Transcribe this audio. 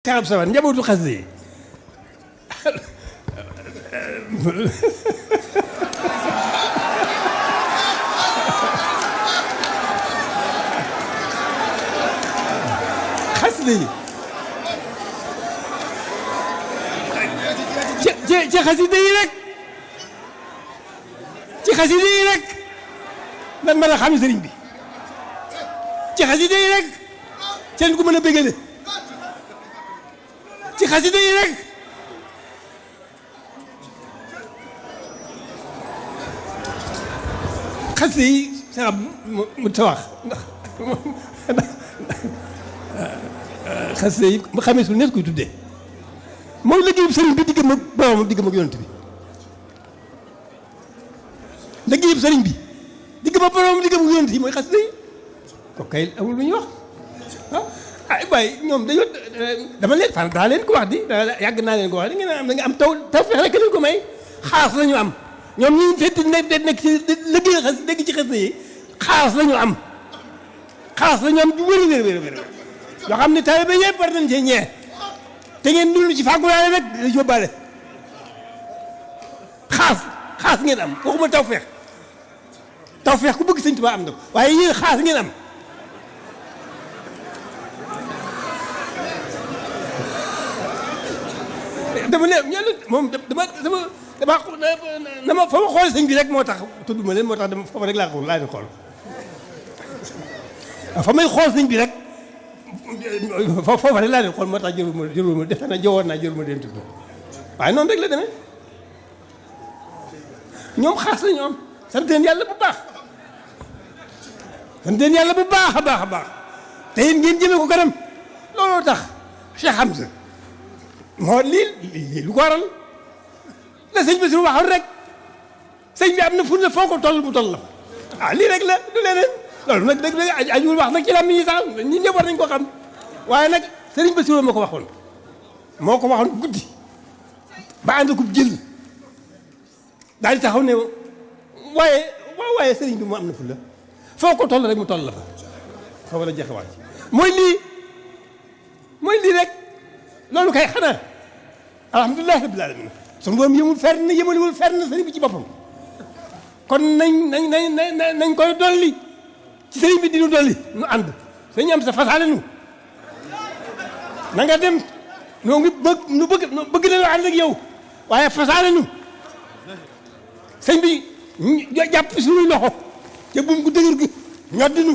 caxab sawar njabootu xasida yi xasida yi ci xasida yi rek ci xasida yi rek nan mën a xam sëriñ bi ci xasida yi rek seen ku mën a bégale ci xasida yi rek xasida yi sax mu ta wax xasida yi mu xamee su nekk koy tuddee moom liggéeyub sëriñ bi diggam ak boromam diggam ak yonent bi liggéeyub sëriñ bi diggam ak boromam diggam ak yonent yi mooy xasida yi ko kay amul lu ñuy wax ah waaye ñoom dañoo dama leen fan daa leen ko wax di yàgg naa leen ko wax di ngeen am da nga am taw feex rek leen ko may xaas la ñu am ñoom ñu fekk nekk ci liggéey xas dégg ci xasida yi xaas la ñu am xaas la ñu am du wér yoo xam ne taalibe yëpp war nañ cee ñee te ngeen dund ci fàggulaale rek da yóbbaale xaas ngeen am waxuma taw feex ku bëgg Sëñ Tuubaa am na ko waaye yéen xaas ngeen am dama ne ñenn moom dama fa ma xool sëñ bi rek moo tax tudduma leen moo tax dama foofu rek laa leen xool fa may xool sëñ bi rek foofu rek laa leen xool moo tax jëruma defe na jowoon naa jëruma leen tudd waaye noonu rek la demee ñoom xaas la ñoom sant leen yàlla bu baax sant leen yàlla bu baax a baax a baax te yéen ngeen jëmee ko kanam looloo tax Cheikh Hamza moo lii lu ko waral la sëñ Bassirou waxoon rek sëñ bi am na fu ne foo ko toll mu toll la ah lii rek la du leneen loolu nag dëgg dëgg ajuwul wax nag ci la mi sax ñi ñëpp war nañ ko xam waaye nag sëriñ Bassirou moo ko waxoon guddi ba ànd ko jël daal di taxaw ne waaye sëriñ bi moo am na fu la foo ko toll rek mu toll la fa foo la jeexewaat mooy lii rek loolu kay xanaa alhamdulilah rabbil alamin sunu borom yemaliwul fenn sëriñ bi ci boppam kon nañ koy dolli ci sëriñ bi di nu dolli nu ànd sëñ am sa fasaale nu na nga dem noo ngi bëgg na la ànd ak yow waaye fasaale nu sëñ bi jàpp suñuy loxo ca buum gu dëgër gi ñoddi nu